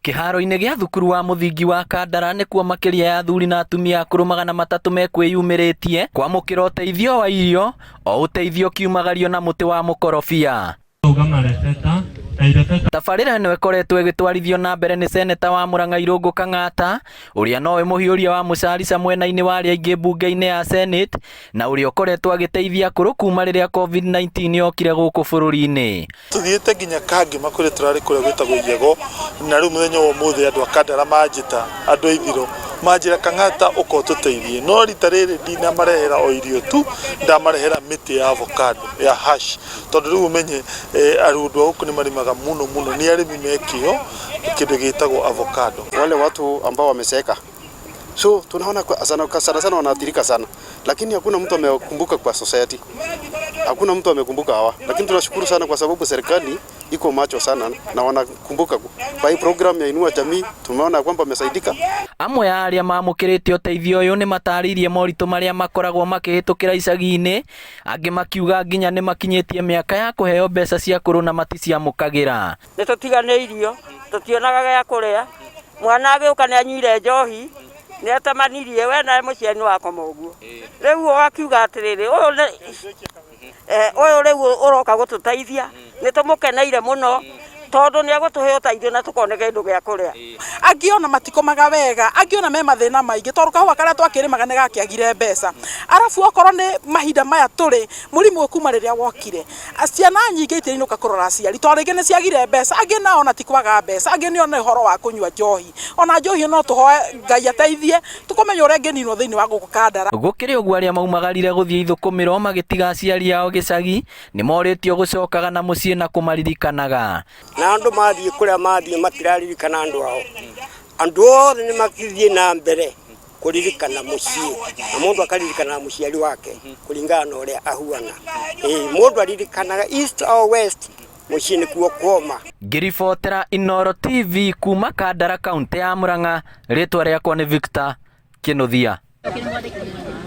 Kĩharo-inĩ gĩa thukuru wa mũthingi wa Kandara nĩkuo makĩria ya athuri na atumia akũrũ 300 mekwĩyumĩrĩtie kwamũkĩra ũteithio wa irio, o ũteithio ũkiumagario na mũtĩ wa mũkorobia. Tabarĩra ĩno ĩkoretwo ĩgĩtwarithio na mbere nĩ seneta wa Murang'a Irũngũ Kang'ata, ũrĩa nowe mũhiũria wa mũcarica mwena-inĩ wa arĩa aingĩ mbunge-inĩ ya Senate, na ũrĩa ũkoretwo agĩteithia akũrũ kuma rĩrĩa COVID-19 yokire gũkũ bũrũri-inĩ. Tũthiĩte nginya Kangema kũrĩa tũrarĩ kũrĩa gwĩtagwo Iyego, na rĩu mũthenya wa ũmũthĩ andũ a Kandara manjĩta, andũ a Ithiro manjĩra Kang'ata ũka ũtũteithie, no rita rĩrĩ ndinamarehera o irio tu, ndamarehera mĩtĩ ya avocado ya hash, tondũ rĩu ũmenye andũ a gũkũ nĩ marĩmaga mũno mũno, nĩ arĩmi me kĩo kĩndũ gĩtagwo avocado. Wale watu ambao wamezeeka so tunaona kwa, sana, sana sana wanaathirika sana, lakini hakuna mtu amekumbuka kwa society, hakuna mtu amekumbuka hawa, lakini tunashukuru sana kwa sababu serikali iko macho sana na wanakumbuka kwa hii program ya Inua Jamii, tumeona kwamba wamesaidika. Amwe a arĩa mamũkĩrĩte ũteithio ũyũ nĩ matarĩirie moritũ marĩa makoragwo makĩhĩtũkĩra icagi-inĩ, angĩ makiuga nginya nĩ makinyĩtie mĩaka ya kũheo mbeca cia kũrũ na maticiamũkagĩra. Nĩ tũtiganĩirio, tũtionaga gĩa kũrĩa, mwana agĩũka nĩ anyuire njohi, nĩ atemanirie, we nawe mũciari nĩ wakoma ũguo. Rĩu ũgakiuga atĩrĩrĩ, ũyũ nĩ ũyũ rĩu ũroka gũtũteithia, nĩ tũmũkeneire mũno, tondũ nĩ egũtũhe ũteithio na tũkone kĩndũ gĩa kũrĩa. Angĩ ona matikomaga wega, angĩ ona me mathĩna maingĩ tondũ kahũa karĩa twakĩrĩmaga nĩ gakĩagire mbeca. Arabu okorwo nĩ mahinda maya tũrĩ, mũrimũ ũyũ kuma rĩrĩa wokire, ciana nyingĩ itirainũka kũrora aciari tondũ rĩngĩ nĩ ciagire mbeca, angĩ nao ona ti kwaga mbeca, angĩ nĩ ona ũhoro wa kũnyua njohi. Ona njohi no tũhoe Ngai ateithie tũkũmenya ũrĩa ĩngĩninwo thĩinĩ wa gũkũ Kandara. Gũkĩrĩ ũguo arĩa maumagarire gũthiĩ ithũkũmĩro magĩtiga aciari ao gĩcagi nĩ morĩtio gũcokaga na mũciĩ na kũmaririkanaga. Na andũ mathiĩ kũrĩa mathiĩ matiraririkana andũ ao. Andũ othe nĩ makĩthiĩ na mbere kũririkana mũciĩ, na mũndũ akaririkana mũciari wake kũringana na ũrĩa ahuana. Ĩĩ, mũndũ aririkanaga east or west, mũciĩ nĩkuo kuoma. Ngĩribotera Inooro TV kuma Kandara kauntĩ ya Murang'a, rĩtwa rĩakwa nĩ Victor Kĩnuthia.